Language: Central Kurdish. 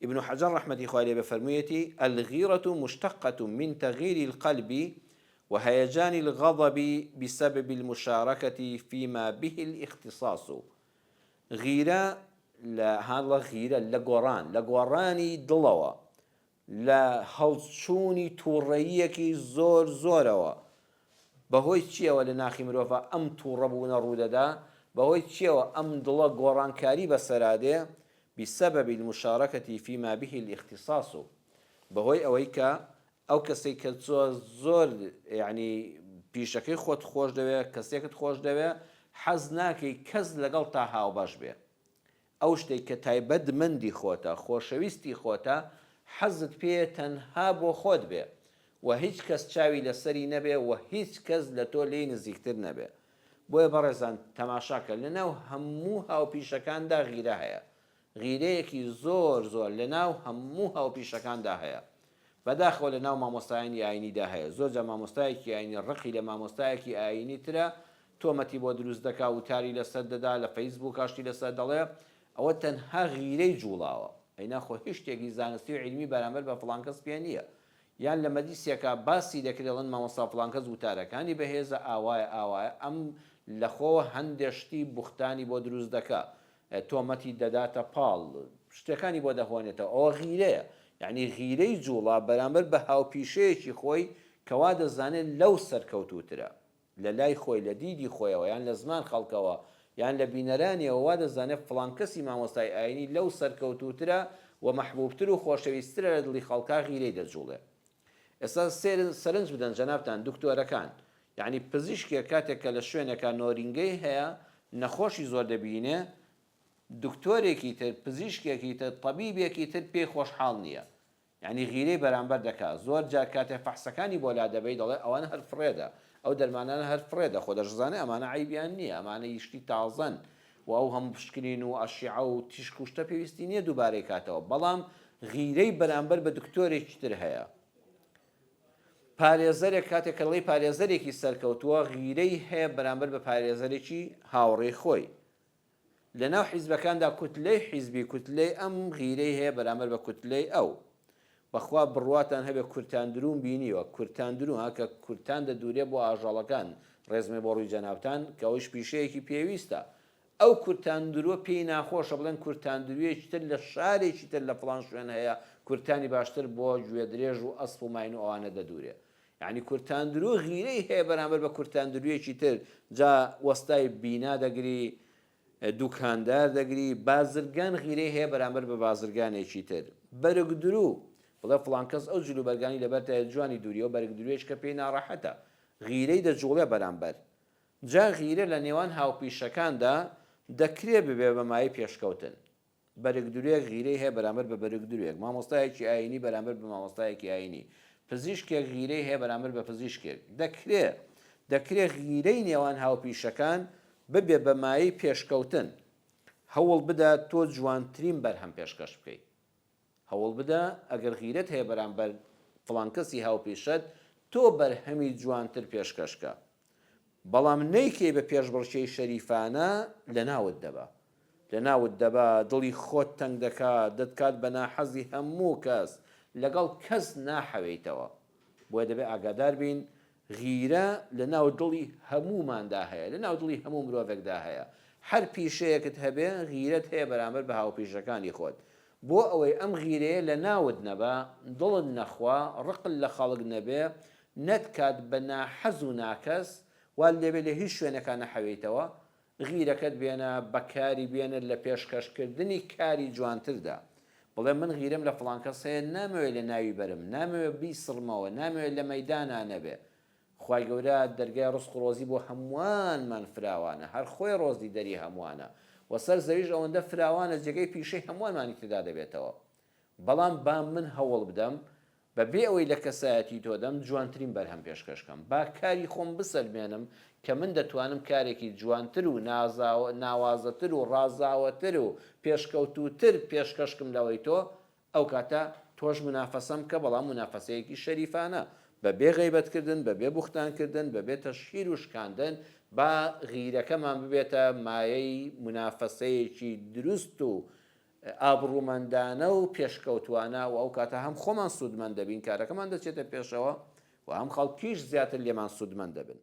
ابن حجر ڕەحمەتی خوای لێ بێ فەرموویەتی، الغیرة مشتقة من تغییر القلب وهیجان الغضب بسبب المشارکة فیما به الاختصاص غیرە لە هاڵە غیرە لە گۆڕان لە گۆڕانی دڵەوە لە هەڵچوونی توڕەییەکی زۆر زۆرەوە. بەهۆی چییەوە لە ناخی مرۆڤا ئەم توڕەبوونە ڕوودەدا؟ بەهۆی چییەوە ئەم دڵە گۆڕانکاری بەسەرا دێ؟ بسبب المشارکە فیما به الاختصاص بەهۆی ئەوەی کە ئەو کەسەی کە زۆر زۆر یەعنی پیشەکەی خۆت خۆش دەوێ، کەسێکت خۆش دەوێ، حەز ناکەی کەس لەگەڵتا هاوبەش بێ. ئەو شتەی کە تایبەتمەندی خۆتە، خۆشەویستی خۆتە، حەزت پێیە تەنها بۆ خۆت بێ و هیچ کەس چاوی لەسەری نەبێ و هیچ کەس لە تۆ لێی نزیکتر نەبێ. بۆیە بەڕێزان تەماشاکە لەناو هەموو هاوپیشەکاندا غیرە هەیە. غیرەیەکی زۆر زۆر لەناو هەموو هاوپیشەکاندا هەیە. بەداخەوە لەناو مامۆستایانی ئاینیدا هەیە. زۆر جار مامۆستایەکی ئاینی ڕقی لە مامۆستایەکی ئاینی ترە، تۆمەتی بۆ دروست دەکا، وتاری لەسەر دەدا، لە فەیسبووکا شتی لەسەر دەڵێ، ئەوە تەنها غیرەی جوڵاوە، ئەینا خۆ هیچ شتێکی زانستی و عیلمی بەرامبەر بە فڵان کەس پێ نییە. یان لە مەجلیسێکا باسی دەکرێ دەڵێن مامۆستا فڵان کەس وتارەکانی بەهێزە ئاوایە ئاوایە، ئەم لەخۆوە هەندێ شتی بوختانی بۆ دروست دەکا، تۆمەتی دەداتە پاڵ، شتەکانی بۆ دەهۆنێتەوە، ئەوە غیرەیە، یەعنی غیرەی جوڵا بەرامبەر بە هاوپیشەیەکی خۆی کە وا دەزانێت لەو سەرکەوتووترە. لە لای خۆی لە دیدی خۆیەوە یان لە زمان خەڵکەوە یان لە بینەرانیەوە وا دەزانێت فڵان کەسی مامۆستای ئاینی لەو سەرکەوتووترە و مەحبوبتر و خۆشەویستترە لە دڵی خەڵکا غیرەی دەجوڵێ. ئێستا سێر سەرنج بدەن جەنابتان دکتۆرەکان یەعنی پزیشکێک کاتێک کە لە شوێنێکا نۆرینگەی هەیە نەخۆشی زۆر دەبینێ دکتۆرێکی تر پزیشکێکی تر تەبیبێکی تر پێی خۆشحاڵ نیە یانی غیرەی بەرامبەر دەکا زۆر جار کاتێ فەحسەکانی بۆ لادەبەی دەڵێ ئەوانە هەر فڕێدە ئەو دەرمانانە هەر فڕێدە خۆ دەشزانێ ئەمانە عەیبیان نیە ئەمانە ی شتی تازەن و ئەو هەموو پشکنین و ئەشیعە و تیشک و شتە پێویستی نیە دووبارەی کاتەوە بەڵام غیرەی بەرامبەر بە دکتۆرێکی تر هەیە پارێزەرێک کاتێک کە دەڵێی پارێزەرێکی سەرکەوتووە غیرەی هەیە بەرامبەر بە پارێزەرێکی هاوڕێی خۆی لەناو حیزبەکاندا کوتلەی حیزبی کوتلەی ئەم غیرەی هەیە بەرامبەر بە کوتلەی ئەو. بەخوا بڕواتان هەبێ کورتان درووم بینیوە، کورتان دروو ها کە کورتان دەدورێ بۆ ئاژەڵەکان، ڕێزمێ بۆ ڕووی جەنابتان کە ئەویش پیشەیەکی پێویستە. ئەو کورتان درووە پێی ناخۆشە بڵێن کورتان دروویەکی تر لە شارێکی تر لە فڵان شوێن هەیە کورتانی باشتر بۆ گوێدرێژ و ئەسپ و ماین و ئەوانە دەدورێ. یەعنی کورتاندروو غیرەی هەیە بەرامبەر بە کورتاندروویەکی تر، جا وەستای بینا دەگری، دوکاندار دەگری، بازرگان غیرەی هەیە بەرامبەر بە بازرگانێکی تر. بەرگدروو، بڵێ فڵان کەس ئەو جلوبەرگانی لەبەرتایە جوانی دووریەوە بەرگدرووێکە کە پێی ناڕەحەتە، غیرەی دەجوڵێ بەرامبەر. جا غیرە لە نێوان هاوپیشەکاندا دەکرێ ببێ بە مایەی پێشکەوتن. بەرگدروێک غیرەی هەیە بەرامبەر بە بەرگدروێک، مامۆستایەکی ئایینی بەرامبەر بە مامۆستایەکی ئایینی، پزیشکێک غیرەی هەیە بەرامبەر بە پزیشکێک. دەکرێ دەکرێ غیرەی نێوان هاوپیشەکان ببێ بە مایەی پێشکەوتن. هەوڵ بدە تۆ جوانترین بەرهەم پێشکەش بکەی. هەوڵبدە ئەگەر غیرەت هەیە بەرامبەر فڵان کەسی هاوپیشەت تۆ بەرهەمی جوانتر پێشکەش کە بەڵام نەیکەی بە پێشبڕکێی شەریفانە لەناوت دەبا لەناوت دەبا دڵی خۆت تەنگ دەکا دەتکات بە ناحەزی هەموو کەس لەگەڵ کەس ناحەوێیتەوە بۆیە دەبێ ئاگادار بین غیرە لە ناو دڵی هەمووماندا هەیە، لە ناو دڵی هەموو مرۆڤێکدا هەیە. هەر پیشەیەکت هەبێ، غیرەت هەیە بەرامبەر بە هاوپیشەکانی خۆت. بۆ ئەوەی ئەم غیرەیە لە ناوت نەبا، دڵت نەخوا، ڕقت لە خەڵک نەبێ، نەتکات بە ناحەز و ناکەس، وات لێبێ لە هیچ شوێنێکا نەحەوێیتەوە، غیرەکەت بێنە، بەکاری بێنە لە پێشکەشکردنی کاری جوانتردا. بڵێ من غیرەم لە فڵان کەس هەیە نامەوێ لە ناوی بەرم، نامەوێ بیسڕمەوە، نامەوێ لە مەیدانا نەبێ. خوای گەورە دەرگای ڕزق و ڕۆزی بۆ هەمووانمان فراوانە، هەر خۆی ڕۆزی دەری هەمووانە و سەر زەویش ئەوەندە فراوانە جێگەی پیشەی هەمووانمانی تێدا دەبێتەوە. بەڵام با من هەوڵ بدەم بە بێ ئەوەی لە کەسایەتی تۆ دەم جوانترین بەرهەم پێشکەش کەم. با کاری خۆم بسەلمێنم کە من دەتوانم کارێکی جوانتر و ناوازەتر و ڕازاوەتر و پێشکەوتووتر پێشکەش کم لەوەی تۆ، ئەو کاتە تۆش مونافەسەم بکە بەڵام مونافەسەیەکی شەریفانە بە بێ غەیبەت کردن، بە بێ بوختان کردن، بە بێ تەشهیر و شکاندن، با غیرەکەمان ببێتە مایەی مونافەسەیەکی دروست و. ئابڕوومەندانە و پێشکەوتوانە و ئەو کاتە هەم خۆمان سوودمەند دەبین کارەکەمان دەچێتە پێشەوە و هەم خەڵکیش زیاتر لێمان سوودمەند دەبن.